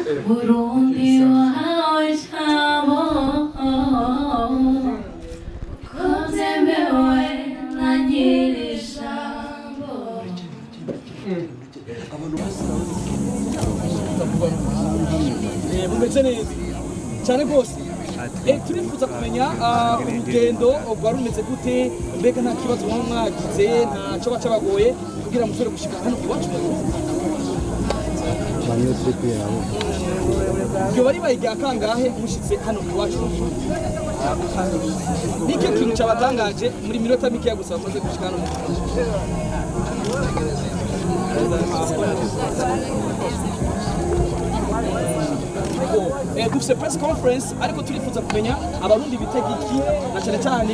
Burundi wahawe ijambo ko byemewe na nyiri ijambo. Mumeze neza cyane rwose. Turifuza kumenya urugendo rwari rumeze gute, mbega nta kibazo muba mwagize, ntaco baca bagoye kugira mushobore gushika hano iwacu mu Burundi? Ryoba ribaye irya kangahe mushitse hano iwacu mu Burundi? Nicyo kintu cabatangaje muri minota mikeya gusa bamaze gushika hano mu Burundi? Dufise press conference ariko turifuza kumenya abarundi bitega iki, na cyane cyane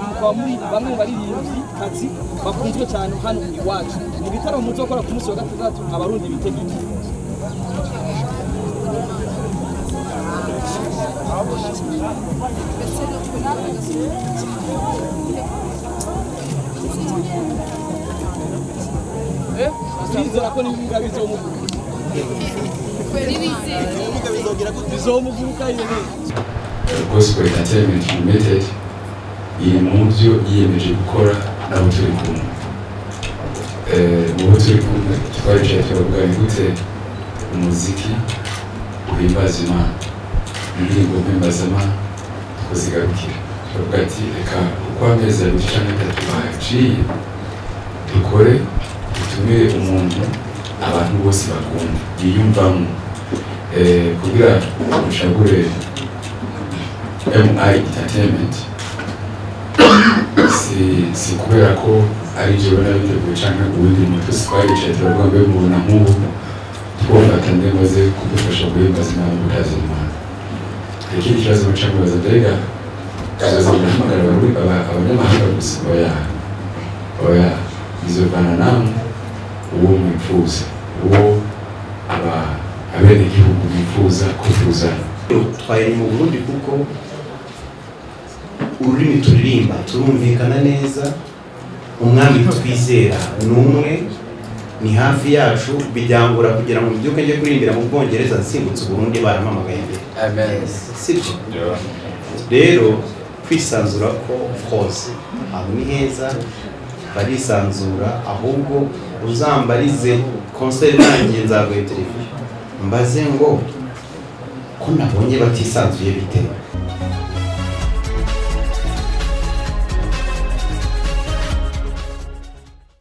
mukaba muri bamwe mu baririmbyi kazi bakunzwe cyane hano iwacu. Mu gitaramo muzokora ku munsi wa gatandatu, abarundi bitega iki? Turizera ko n'ibibuga bizomuguruka. Bizomuguruka nyene. Gospel Entertainment Limited iri mu byo yiyemeje gukora nabo turi kumwe. Mu bo turi kumwe twaricaye turavuga ni gute umuziki uhimbaza Imana, indirimbo mpimbazamana tukazigarukira. Turavuga ati reka uko amezi abiri canke atatu aciye dukore, dutumire umuntu abantu bose bakunda yiyumvamo, kugira ducagure MI Entertainment. Si kubera ko ari jewe nabiteguye canke uwundi muntu, twese twaricaye turavuga mbe mubona nk'ubu twofata nde maze kudufasha guhimbaza Imana no gutaza Imana. Ikindi kibazo muca mubaza, mbega tuzoza guhamagara abanyamahanga gusa? Oya, oya, bizovana namwe uwo mwifuza, uwo abenegihugu bifuza kutuzana. Twari mu Burundi kuko ururimi turirimba turumvikana neza, umwami twizera ni umwe, ni hafi yacu, bijyangura kugira ngo mbyuke njye kuririmbira mu Bwongereza nsimbutse Burundi barampamagaye imbere. Amen. Sibyo? Rero kwisanzura ko of course aho ni heza, barisanzura, ahubwo uzambarize concert irangiye nzaguha interview mbaze ngo ko nabonye batisanzuye bite.